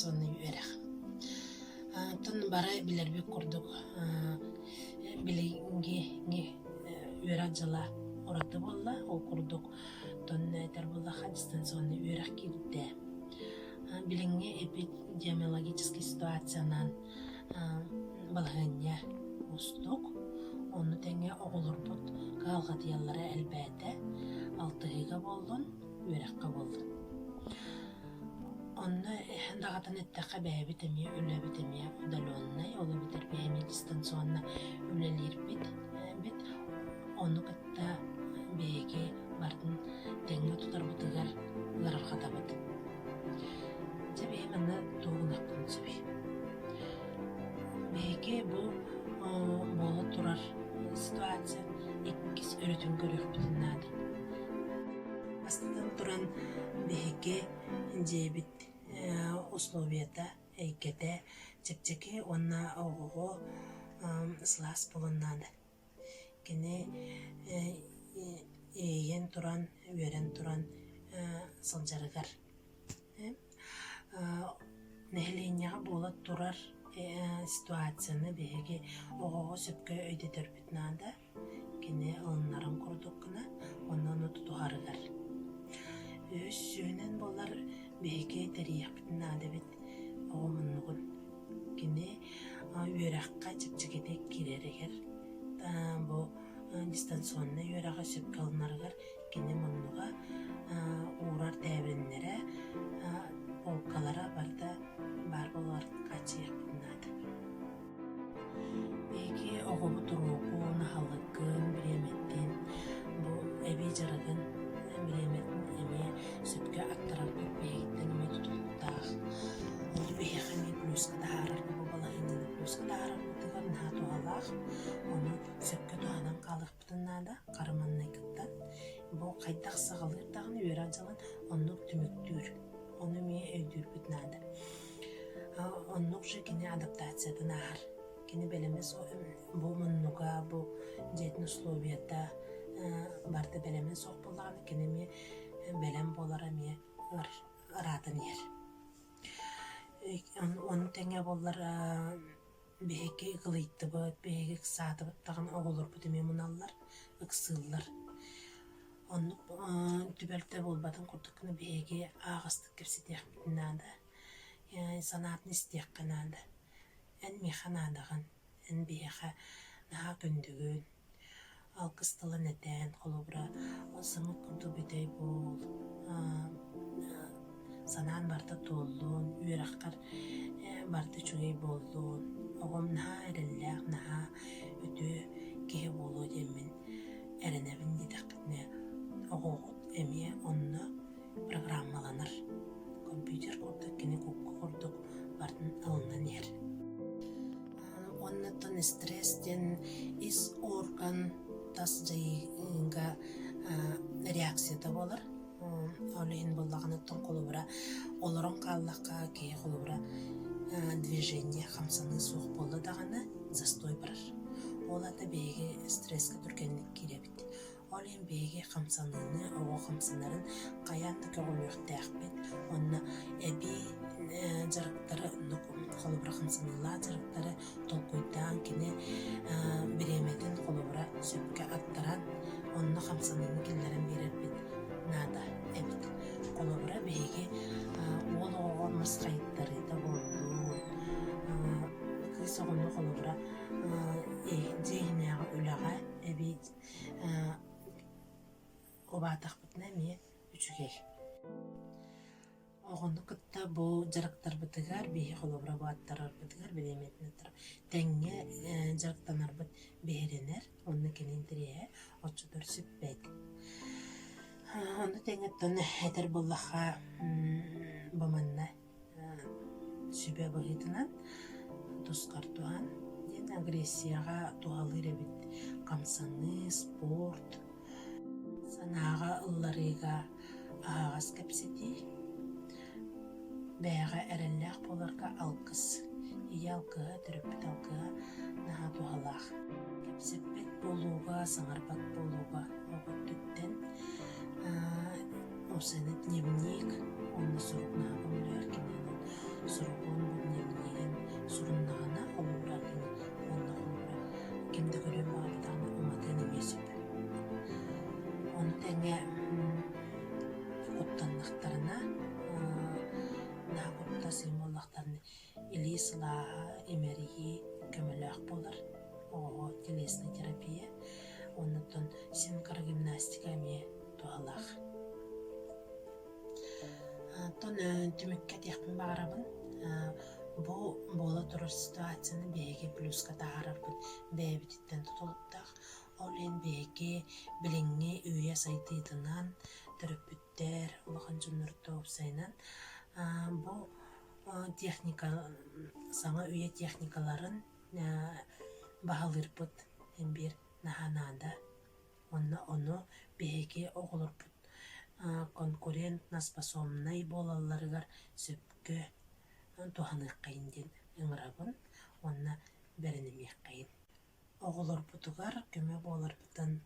дистанционнай үөрэх. Оттон бары билэрбит курдук билиҥҥи үөрэх дьыла ураты буолла. Ол курдук оттон этэр буоллахха дистанционнай үөрэх киирдэ. Билиҥҥи эпидемиологическай ситуациянан балаһыанньа уустук. Ону тэҥэ оҕолорбут кыһалҕатыйаллара элбээтэ. Алтыһыыга буоллун, үөрэххэ буоллун. Онно даҕатан эттэххэ бэйэбит эмиэ үлэбит эмиэ удаленнай, ол эбэтэр биһи эмиэ дистанционно үлэлиирбит эбит. Ону кытта биһиги барытын тэҥҥэ тутарбытыгар ыарырҕатабыт. Дьэ биһи манна тугу гыныахпытын сөбүй? Биһиги бу буола турар ситуация иккис өрүтүн көрүөхпүтүн наада. Бастатан туран, биһиги дьиэбит условията, эйгэтэ чэпчэки уонна оҕоҕо сылаас буолуон наада. Кини иэйэн туран, үөрэн туран сылдьарыгар. Нэһилиэнньэҕэ буола турар ситуацияны биһиги оҕоҕо сөпкө өйдөтөрбүт наада. Кини ылынарын курдук гына уонна ону тутуһарыгар. Үһүс сүһүнэн буолар биһиги тэрийиэхпитин наада эбит оҕо муннугун. Кини үөрэххэ чэпчэкитик киирэригэр бу дистанционнай үөрэҕи сөпкө ылынарыгар кини муннуга уурар тээбириннэрэ, полкалара барыта баар буолар хааччыйыахпытын наада. Биһиги оҕобут уруогун, аһылыгын, бириэмэтин, бу эбии дьарыгын бириэмэтин эмиэ сөпкө аттарарбыт биһигиттэн эмиэ тутулуктаах. Ону биһиэхэ эмиэ плюска таһаарарга бу балаһыанньаны плюска таһаарарбытыгар наһаа туһалаах. Ону сөпкө туһанан хаалыахпытын наада хара маҥнайгыттан. Бу хайдах саҕалыыр даҕаны үөрэх дьылын оннук түмүктүүр. Ону эмиэ өйдүүрбүт наада. Оннук же кини адаптациятын ааһар. Кини бэлэмэ бу муннуга, бу дьиэтин условията барыта бэлэмэ суох буоллаҕына, кини эмиэ бэлэм буолара эмиэ ыраатан иһэр. Ону тэҥэ буоллар биһиги ыгылыйдыбыт, биһиги ыксаатыбыт даҕаны оҕолорбут эмиэ муналлар, ыксыыллар. Оннук түбэлтэ буолбатын курдук гына биһиги аһаҕастык кэпсэтиэхпитин наада, санаатын истиэххэ наада. Эн миэхэ наадаҕын, эн биһиэхэ наһаа күндүгүн, алгыс тылын этэн, холобура, сымыт курдук бүтэй буол, санаан барыта туоллун, үөрэххэр барыта үчүгэй буоллун, оҕом наһаа эрэллээх, наһаа үтүө киһи буолуо диэммин эрэнэбин диэтэхпитинэ, оҕоҕут эмиэ онно программаланар. Компьютер курдук, кини куукка курдук барытын ылынан иһэр. Уонна стресс диэн ис орган тас дьайыыга реакцията буолар. Ол иһин буоллаҕына оттон холобура олорон хааллахха киһи холобура движение хамсаныы суох буолла даҕаны застой барар. Ол аата биһиги стресскэ түргэнник киирэбит. Ол иһин биһиги хамсаныыны, оҕо хамсанарын хайаан да көҕүлүөхтээхпит уонна эбии дьарыктары холобура хамсаныылаах дьарыктары толкуйдаан кини бириэмэтин холобура сөпкө аттаран онно хамсаныыны киллэрэн биэрэрбит наада эбит. Холобура биһиги уол оҕоҕо мас хайыттарыыта буоллун, кыыс оҕону холобура дьиэ иһинээҕи үлэҕэ эбии Убаатахпытына эмиэ үчүгэй. Оҕону кытта бу дьарыктарбытыгар, биһи холобура бу аттарарбытыгар, бириэмэтин аттарар тэҥҥэ дьарыктанарбыт биһирэнэр, онно кини интэриэһэ оччотугар сүппэт. Ону тэҥэ оттон этэр буоллахха, бу манна Сүбэ быһыытынан тускар туһан диэн агрессияҕа туһалыыр эбит хамсаныы, спорт, санааҕа ылларыыга аһаҕас кэпсэтии, бэйэҕэ эрэллээх буоларга алгыс, ийэ алгыһа, төрөппүт алгыһа наһаа туһалаах. Кэпсэппэт буолууга, саҥарбат буолууга оҕо өттүттэн Уопсайынан дневник уонна сурук наһаа көмөлөһөр киниэнэн сурук. буоллахтарына илии сылааһа, имэрийии көмөлөөх буолар. Оҕоҕо телесная терапия. Оннуттан син кыра гимнастика эмиэ туһалаах. Оттон түмүккэ этиэхпин баҕарабын, бу буола турар ситуацияны биһиги плюска таһаарарбыт бэйэбититтэн тутулуктаах. Ол иһин биһиги билиҥҥи үйэ сайдыытынан төрөппүттэр, улахан дьоннор уопсайынан бу техника саҥа үйэ техникаларын баһылыырбыт биир наһаа наада. Уонна ону биһиги оҕолорбут конкурентноспособнай буолалларыгар сөпкө туһаныаххайын диэн ыҥырабын уонна бэринимиэххэйин. Оҕолорбутугар көмө буоларбытын.